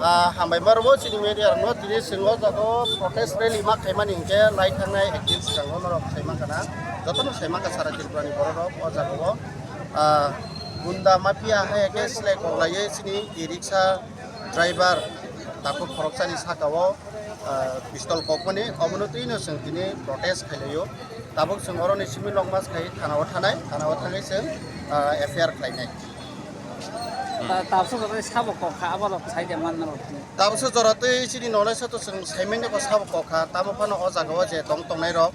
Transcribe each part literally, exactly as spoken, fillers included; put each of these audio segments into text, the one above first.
Ah, hambai maro bo chini media rokno tini chwng o jaga o protest rally ma khaimani hinkhe lai thangnai ek din swkango norok sai mankha na, jotono sai mankha sara Tripura ni borok rok o jaga o. Ah, gunda mafia hai khe slai kok laiwi chini e-rickshaw driver takhuk khoroksani saka o, ah, pistol kokmani, obono twino chwng tini protest khailaio. Tabuk chwng oroni simi nokmas khai thana o thanai, thana o thangwi chwng, ah, F I R khlainai. Ta-, tabso joto sabo kok kha, abo rok sai de man rok. Tabso jora tei chini nolai sato chwng sai manya ko sabo kok kha, tamo phano o jaga o je tong tongnai rok,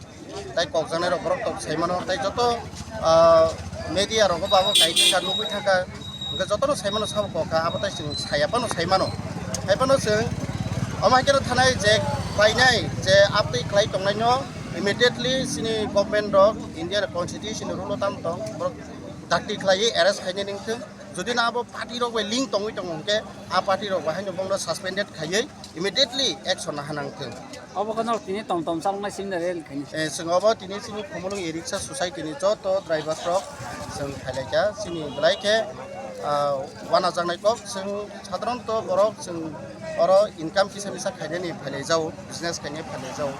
tai kokjaknai rok borok tok sai mano, tai joto, ah, media rogo babo kai thangkha, nugwi thangkha, hwnkhe jotono sai mano sabo kok kha, abo tai chwng saya phano sai mano. Hai phano chwng omo hai kheno thanai je khlainai je abtwi khlai tongnaino immediately chini government rok India ni constitution ni rule o tam tong, borok dakti khlaiwi arrest khainai ningthwng. Jodi no abo party rok bai link tongwi tongo hwnkhe, a party rok bai haino bongno suspended khaiwi immediately action naha nangthwng. Obo khe norok tini tom tom chaloknai simi rally khainai. Eh, chwng obo tini chini Khumulwng e-rickshaw society ni joto drivers rok chwng khailaikha. Chini belai khe, ah, wanajaknai kok, chwng sadharanto borok chwng oro income kisa misa khainani phailaijao, business khainai phailaijao.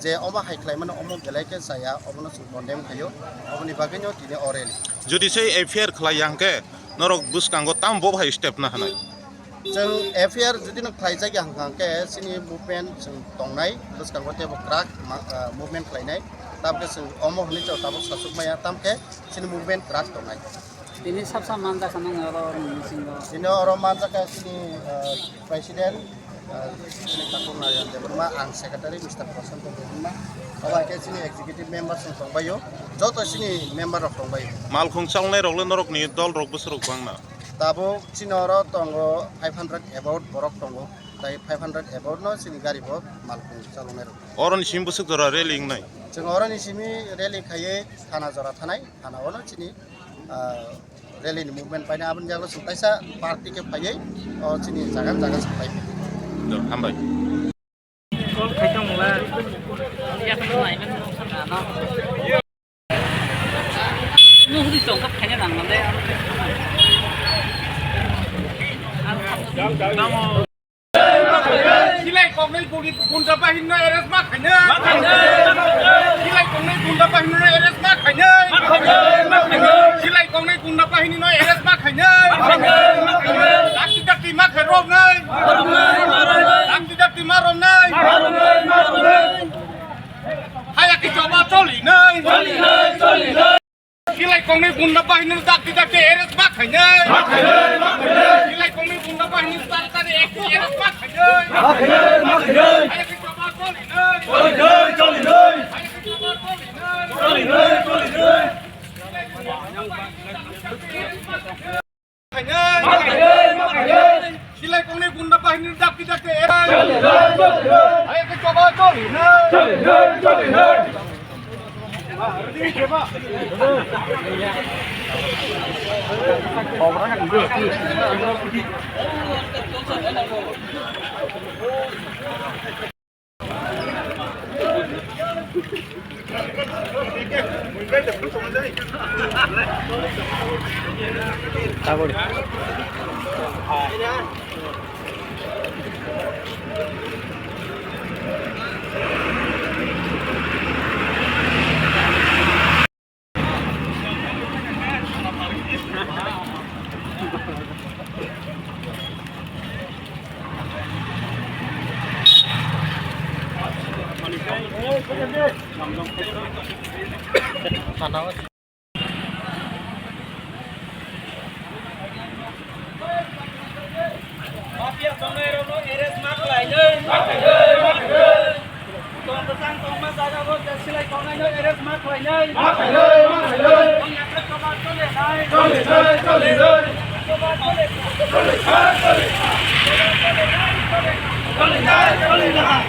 Je omo hai khlaimano omo belai khe chaya, obono chwng condemn khaio, oboni bagwino tini o rally. Jodi se F I R khlai ya hwnkhe, norok bwskango tamo bo hai step na hanai? Chwng F I R jodi no khlaijak ya hwnkha hwnkhe chini movement chwng tongnai, bwskango teibo kwrak ma-, ah, movement khlainai, tamkhe chwng omo hwnwi chwng tabuk sachuk maya, tamkhe chini movement kwrak tongnai. Tini sabsa manjak kha nang oro ni bisingo? Tini oro manjak kha chini, ah, president, ah, chini Takhuk Narayan Debbarma, ang secretary Mister Prashanto Debbarma, abo hai khe chini executive member chwng tongbaio, joto chini member rok tongbaio. Malkhung chalnai rok le norok ni dol rok bwswk rok bang na? Tabuk chini oro tongo five hundred about borok tongo, tai five hundred about no chini gari bo malkhung chalnai rok. Oro ni simi bwswk jora rally wngnai? Chwng oro ni simi rally khaiwi thana jora thanai, thana ono chini, ah, rally ni movement paina aboni jaga chwng kaisa party khe phaiwi, o chini jaga jaga chwng pai. Do, hambai. Silai koknwi guni-, gunda bahinno arrest ma khainai. Silai koknwi gunda bahinno arrest ma khainai. Silai koknwi gunda bahinno arrest ma khainai. Dakti dakti ma khairoknai. Dakti dakti ma romnai. Haya ki choba cholinai. Silai koknwi gunda bahinno dakti dakti arrest ma khainai. Silai koknwi gunda bahinno dakti dakti arrest ma khainai. Haya ki choba cholinai. Haya ki choba cholinai. Silai koknwi gunda bahinno dakti dakti arrest. Haya ki choba cholinai. Mafia tongnairokno arrest ma khlainai. Tong bwsang tongma jagao je silai tongnaino arrest ma khlainai. Ma khlainai, ma khlainai. Tong yakle choba cholinai. Cholinai, cholinai. Choba cholinai. Cholinai, cholinai.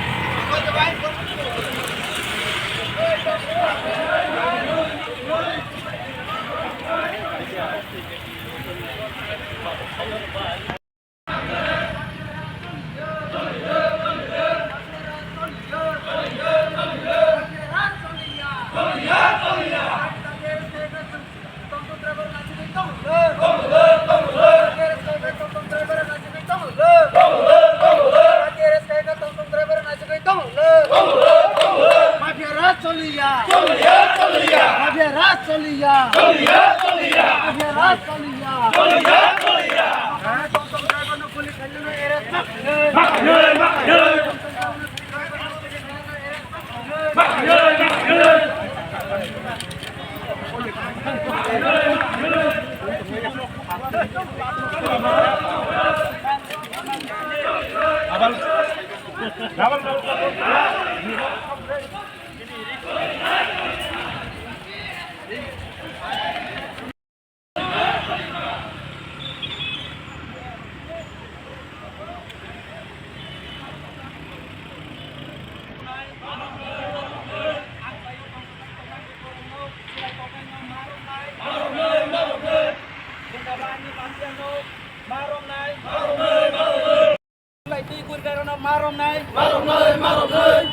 Lai twi gurgarano maromnai. Maromnai, maromnai.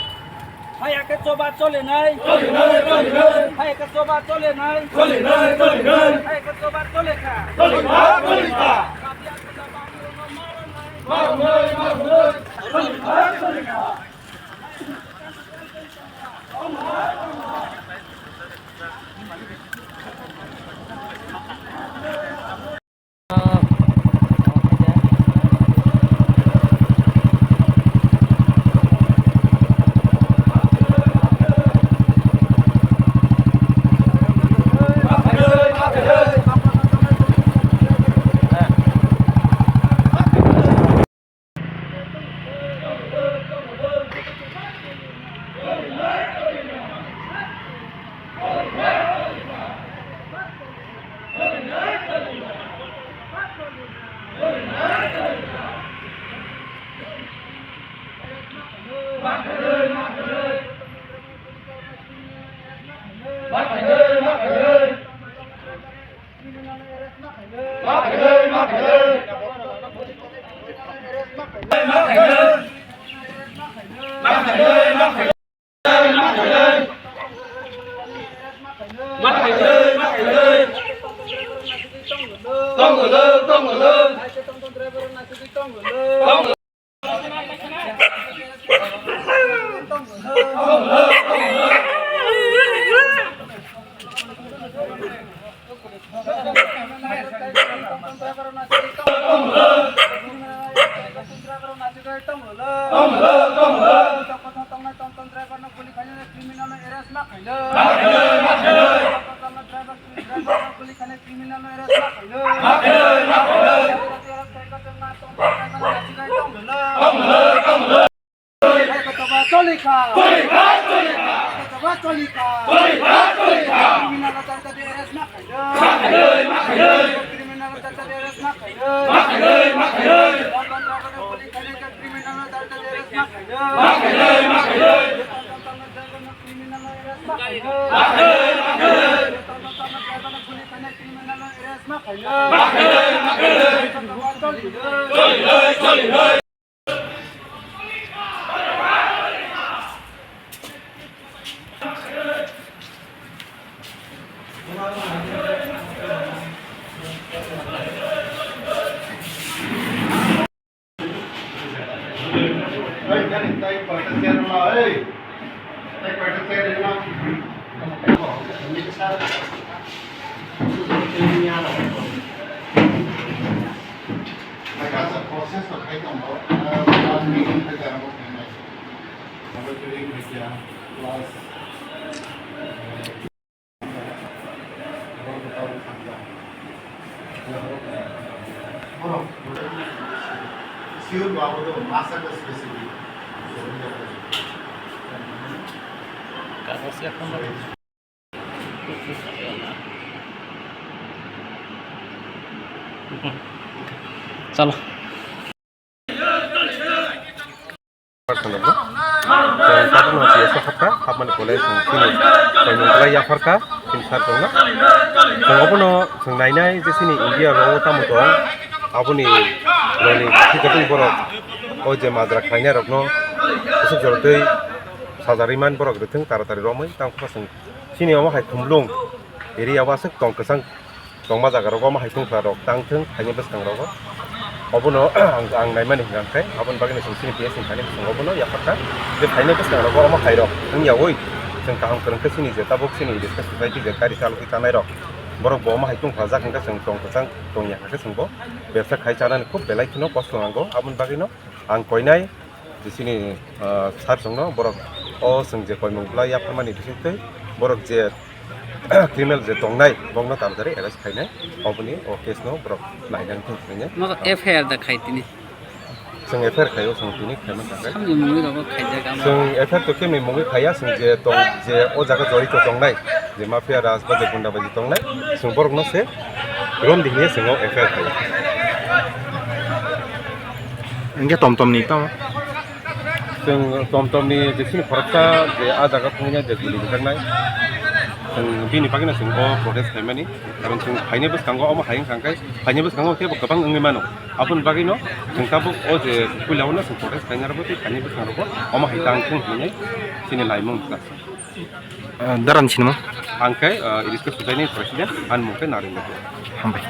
Hai ake choba cholenai. Cholenai, cholenai. Hai ake choba cholenai. Cholenai, cholenai. Hai ake choba cholekha. Cholikha, cholikha. Maromnai, maromnai. Cholikha, cholikha. Cholikha. Cholikha, cholikha. Cholikha, cholikha. Cholikha, cholikha. Criminal charge de arrest ma khayo. Ma khayo, ma khayo. Criminal charge de arrest ma khayo. Ma khayo, ma khayo. Criminal charge de arrest ma khayo. Ma khayo, ma khayo. Criminal arrest ma khayo. Ma khayo, ma khayo. Criminal arrest ma khayo. Ma khayo, ma khayo. Cholikha, cholikha. Like as a process of height and all, uh, one meeting the Karamo Khanai. Number three, Khaikya, plus, uh, Borok, Borok, Sure, Babu, the master the specific. Kaso siya kung. Chalo. Chwng tabukno T S O hapkha, hapmani pore chwng chini chwng belai yapharkha, chini sir chwngno. Chwng obono chwng nainai je chini India rogo tamo tong, aboni roni thikatwng borok o je majra khlainai rokno bwswk jora twi sajarwi man borok rwthwng taratari romwi tang phano chwng. Chini omo hai Khumlung area o aswk tong kwchang tongma jaga rogo omo hai tongphla rok tang thwng haini bwskang rogo. Obono ang, ang naimani hwnkha khe aboni bagwi chwng chini P S ni thani chwng obono yapharkha je phaini bwskang rogo omo hai rok wngyawi Chwng kaham kwrwng khe chini je tabuk chini Iriska society je gari chalogwi chanai rok, borok bo omo hai tungphajak hwnkhe chwng tong kwchang tong ya hwnkhe chwng bo bebsa khai chanani khub belai kheno kosto nango. Aboni bagwino ang koinai je chini, ah, sir chwngno borok o chwng je koimung bwlai yapharmani bisingtwi borok je criminal je tongnai bokno tamjari arrest khainai, oboni o case no borok nainani thung khainai. Masa F I R da khai tini? Chwng F I R khaio, chwng tini khaima thangkhe. Samni mungwi rogo khaijak amo. Chwng F I R to kemni mungwi khaiya, chwng je tong, je o jaga jorito tongnai, je mafia raj ba je gunda baji tongnai, chwng borokno se romdi hinwi chwng o F I R khaio. Hwnkhe tomtomni tamo? Chwng tomtomni je chini khoroksa je a jaga thangya je guli rijaknai, chwng bini bagwino chwng o protest khaimani, karon chwng phaini bwskango omo hai wngkha khe, phaini bwskango khe bo kwbang wngwi mano. Aboni bagwino chwng tabuk o je puila o no chwng protest khainai rokbo tei phaini bwskango rokbo omo hai tang thung hinwi chini laimung wngkha. Ah, daran sinimo? Ang khe, ah, Iriska Sujaini president, ani mung khe Narendra. Hambai.